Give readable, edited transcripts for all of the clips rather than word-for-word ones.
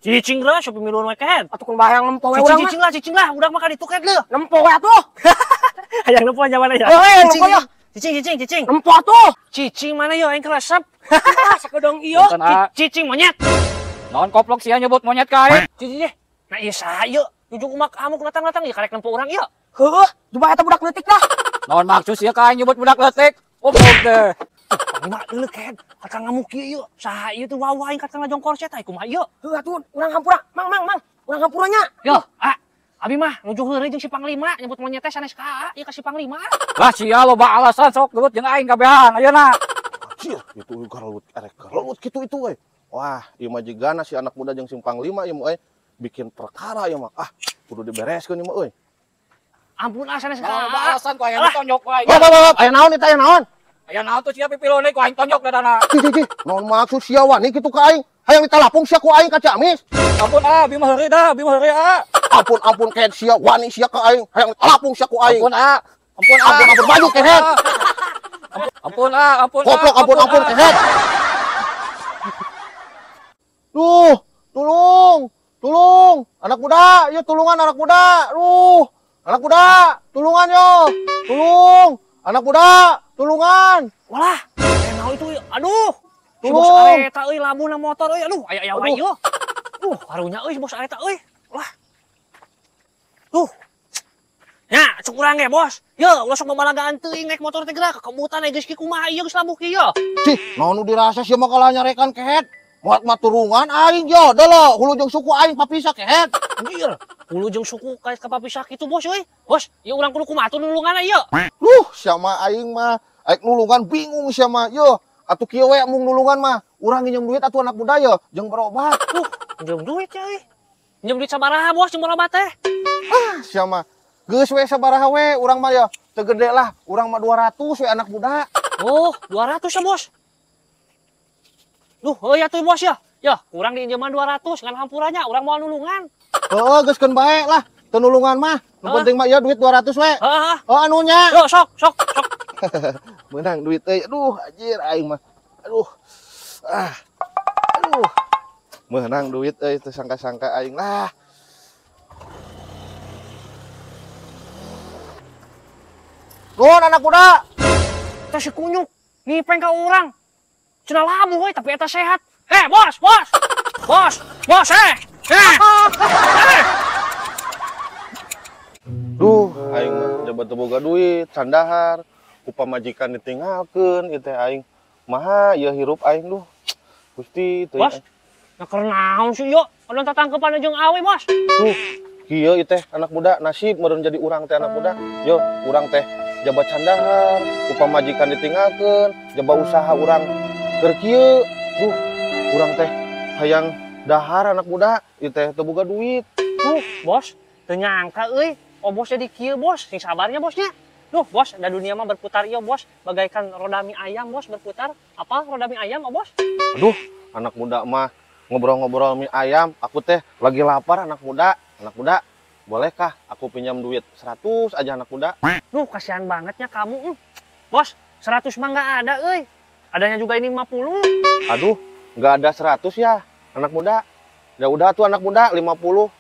Cicing lah, siapa miluan we kehed. Atuh kun bayang nempo we urang mah. Cicing lah, cicing lah, urang mah ka ditu kehed leuh. Nempo we atuh. Hayang nempo jaman aja. Heuh, nempo ya. Cicing, cicing, cicing. Nempo atuh. Cicing mana yo aing keresep. Ah, sakedeung ieu. Cicing monyet. Naon koplok sia nyebut monyet ka aing? Cicing. Nah ieu saha ieu? Ujung umak amuk datang-datang ieu karek nempo urang ieu. Heuh, coba eta budak leutik lah. Naon maksud sia ka aing nyebut budak leutik? Goblok teh. Panglima leuleuk kehed, kata ngamuk ieu ieu. Saha ieu teh wawa aing kata ngajongkor sia teh kumaha ieu? Heuh atuh urang hampura. Mang mang mang, urang hampura nya. Yo, ah. Abi mah nuju heureuy jeung si Panglima nyebut monyet teh sanes ka aa, ieu ka si Panglima. Lah sia loba alasan sok gelut jeung aing kabehan ayeuna. Anjir, itu garelut erek garelut kitu itu euy. Wah, ieu mah jigana si anak muda jeung si Panglima ieu mah euy bikin perkara ieu mah. Ah, kudu dibereskeun ieu mah euy. Ampun ah sanes ka aa. Loba alasan ku aing ditonjok wae. Hop, aya naon ieu teh aya naon? Aya naon tuh sia pipilone ku aing tonjok dadana. Cih, cih, cih. Naon maksud sia wani kitu ka aing? Hayang ditalapung sia ku aing ka Ciamis. Ampun ah, abi mah heureuy dah, abi mah heureuy ah. Ampun ampun kehed sia wani sia ka aing. Hayang ditalapung sia ku aing. Ampun ah. Ampun ah. Ampun ampun maju kehed. Ampun ah, ampun ah. Goblok ampun ampun kehed. Duh, tulung, tulung. Anak muda, yuk tulungan anak muda. Duh, anak muda, tulungan yo. Tulung, anak muda, tulungan. Walah, naon itu aduh. Si bos Areta euy lamun motor euy, aduh aya aya wae ieu. Karunya euy si bos Areta euy. Lah. Tuh. Ya, cuk urang ge, Bos. Ye, ulah sok babalagaan teuing naik motor teh geura kekemutan geus ki kumaha ieu geus labuh kieu. Cih, naon nu dirasa sia mah kalah nyarekan kehed. Moal mah turungan aing yo, delo hulu jeung suku aing papisa kehed. Anjir, hulu jeung suku ka papisa kitu Bos euy. Bos, ieu urang kudu kumaha tuh nulungan ieu. Duh, sia mah aing mah aing nulungan bingung sia mah. Yo, atuh kieu we mung nulungan mah. Urang nginjem duit atuh anak muda yo, jeung berobat. Duh, nginjem duit ya euy. Nginjem duit sabaraha Bos jeung berobat teh? Ah, sia mah geus we sabaraha we urang mah yo. Teu gede lah, urang mah 200 we anak muda. Oh, 200 ya, Bos. Duh, heuh atuh Bos ya. Ya, kurang diinjeman 200 ngan hampuranya urang moal nulungan. Heeh, geus keun bae lah, teu nulungan mah. Nu penting mah ieu duit 200 we. Heeh. Oh, anunya. Yo, sok, sok, sok. Menang duit euy. Aduh, anjir aing mah. Aduh. Ah. Aduh. Menang duit euy teu sangka-sangka aing lah. Nuhun anak muda. Teh si kunyuk ngipeng ka urang. Cenah labuh euy tapi eta sehat. Eh, bos, bos. Bos, bos, eh. Eh. Eh. Duh, aing mah jabat teu boga duit, sandahar, ku pamajikan ditinggalkeun ieu teh aing. Maha ieu hirup aing duh. Gusti teuing. Bos, nah keur naon sih ieu? Anu tatangkepan jeung awe, Bos. Duh, kieu ieu teh anak muda nasib meureun jadi urang teh anak muda. Yo, urang teh jabat sandahar, ku pamajikan ditinggalkeun, jaba usaha urang keur kieu. Duh, urang teh hayang dahar anak muda, ieu teh teu boga duit. Duh, Bos, teu nyangka euy. Oh, Bos jadi kieu, Bos. Sing sabarnya, Bosnya. Duh, Bos, da dunia mah berputar ieu, Bos. Bagaikan roda mie ayam, Bos, berputar. Apa roda mie ayam, oh, Bos? Aduh, anak muda mah ngobrol-ngobrol mie ayam. Aku teh lagi lapar, anak muda. Anak muda, bolehkah aku pinjam duit 100 aja anak muda? Duh, kasihan bangetnya kamu. Bos, 100 mah nggak ada, euy. Adanya juga ini 50. Aduh, nggak ada 100 ya, anak muda. Ya udah tuh anak muda, 50.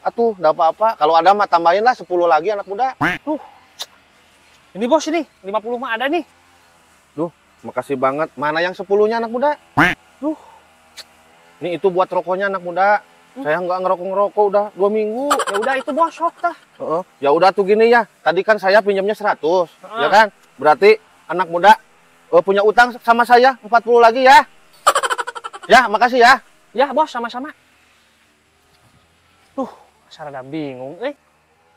Atuh, nggak apa-apa. Kalau ada mah tambahin lah 10 lagi anak muda. Duh. Ini Bos ini, 50 mah ada nih. Duh, makasih banget. Mana yang 10-nya anak muda? Duh. Ini itu buat rokoknya anak muda. Saya nggak ngerokok-ngerokok udah 2 minggu. Ya udah itu Bos, sok tah. Heeh. Ya udah tuh gini ya. Tadi kan saya pinjamnya 100, ya kan? Berarti anak muda punya utang sama saya 40 lagi ya. Ya, makasih ya. Ya, Bos, sama-sama. Duh, sarada bingung euy.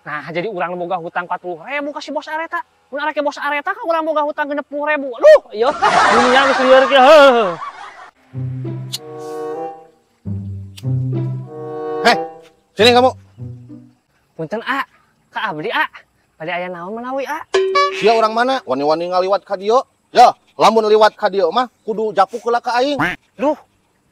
Nah, jadi urang boga hutang 40.000 ka si Bos Areta. Mun arek Bos Areta ka urang boga hutang 60.000. Aduh, ieu dunia geus lieur kieu. Hei, sini kamu. Punten A, ka abdi A. Bade aya naon manawi A? Sia urang mana? Wani-wani ngaliwat ka dieu. Ya, lamun liwat ka dieu mah kudu japuk heula ka aing. Duh,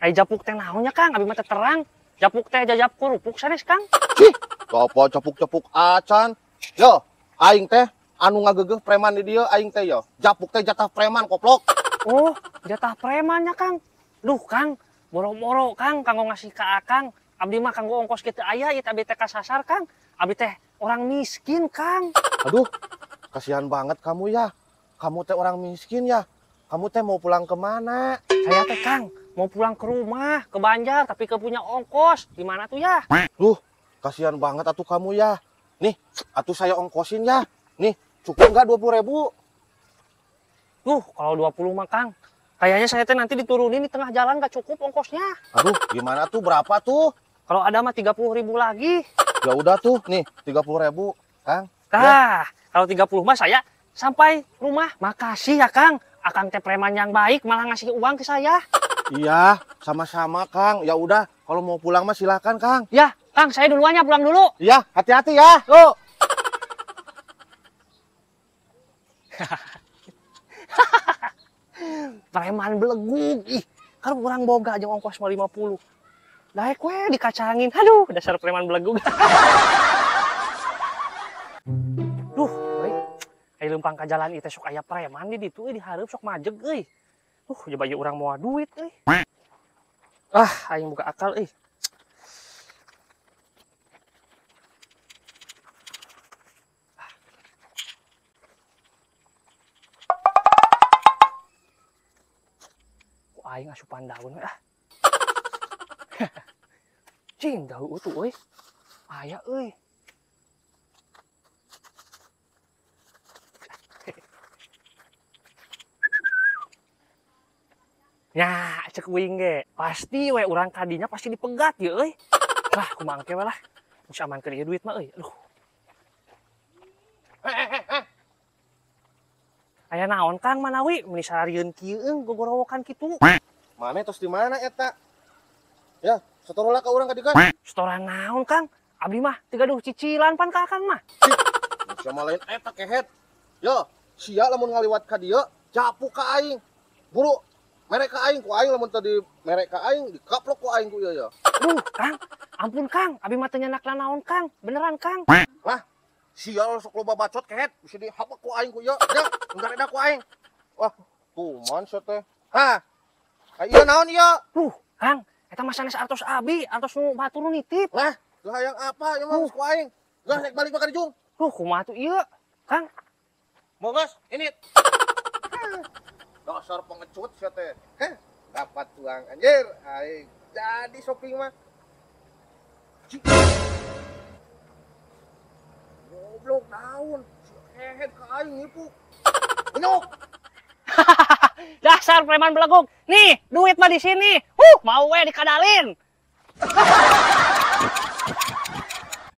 ai japuk teh naonnya Kang? Abi mah teu terang. Japuk teh jajap kerupuk sanes Kang. Cih, apa japuk-japuk acan. Yo, aing teh anu ngagegeuh preman di dieu aing teh yo. Japuk teh jatah preman koplok. Oh, jatah premannya Kang. Duh Kang, Boro-boro Kang, kanggo ngasih ka Akang. Abdi mah kanggo ongkos kitu aya ieu abdi teh kasasar Kang. Abdi teh orang miskin Kang. Aduh, kasihan banget kamu ya. Kamu teh orang miskin ya. Kamu teh mau pulang kemana? Saya teh Kang, mau pulang ke rumah, ke Banjar, tapi ke punya ongkos. Gimana tuh ya? Duh, kasihan banget atuh kamu ya. Nih, atuh saya ongkosin ya. Nih, cukup nggak 20.000? Duh, kalau 20 mah Kang. Kayaknya saya teh nanti diturunin di tengah jalan nggak cukup ongkosnya. Aduh, gimana tuh? Berapa tuh? Kalau ada mah 30.000 lagi. Ya udah tuh, nih 30.000, Kang. Nah, ya. Kalau 30 mah saya sampai rumah. Makasih ya, Kang. Akang teh preman yang baik malah ngasih uang ke saya. Iya, sama-sama, Kang. Ya udah, kalau mau pulang mah silakan, Kang. Ya, Kang, saya duluannya pulang dulu. Iya, hati-hati ya. Tuh. Preman belegug. Ih, kalau orang boga aja ongkos mah 50. Daek we dikacangin. Aduh, dasar preman belegug. Duh, euy. Aya leumpang ka jalan ieu teh sok aya preman di ditu euy, dihareup sok majeg euy. Coba ieu urang moal duit euy. Ah, aing buka akal euy. Ku aing asupan daun we ah. Cing daun utuh euy. Aya euy. Nya, cek uing ge. Pasti we urang kadinya pasti dipegat ye euy. Lah, kumaha engke we lah. Geus amankeun ieu duit mah euy. Aduh. Aya naon Kang Manawi meuni sararieun kieu eung gogorowokan kitu. Mane tos di mana eta? Ya, setor lah ka urang ka dieu. Setoran naon Kang? Abdi mah teu gaduh cicilan pan ka Akang mah. Sia lain eta kehet. Yo, sia lamun ngaliwat ka dieu, capu ka aing. Buru merek ka aing ku aing lamun tadi merek ka aing dikaplok ku aing ku ieu ya. Duh, Kang, ampun Kang, abi mah teu nyandak naon Kang, beneran Kang. Lah, sia sok loba bacot kehet, bisa dihapek ku aing ku ieu. Ya, enggak ku aing. Wah, kuman sia teh. Hah. Ieu naon ieu? Duh, Kang, eta mah sanes artos abi, artos nu batur nu nitip. Lah, geus hayang apa ieu mah ku aing. Geus rek balik mah ka dijung. Duh, kumaha tuh ieu, Kang? Mau geus, ini. Dasar pengecut sia teh. Heh, dapat uang anjir aing. Jadi shopping mah. Goblok naon? Kehet ka aing nipu. Nyok. Dasar preman belegug. Nih, duit mah di sini. Mau we dikadalin.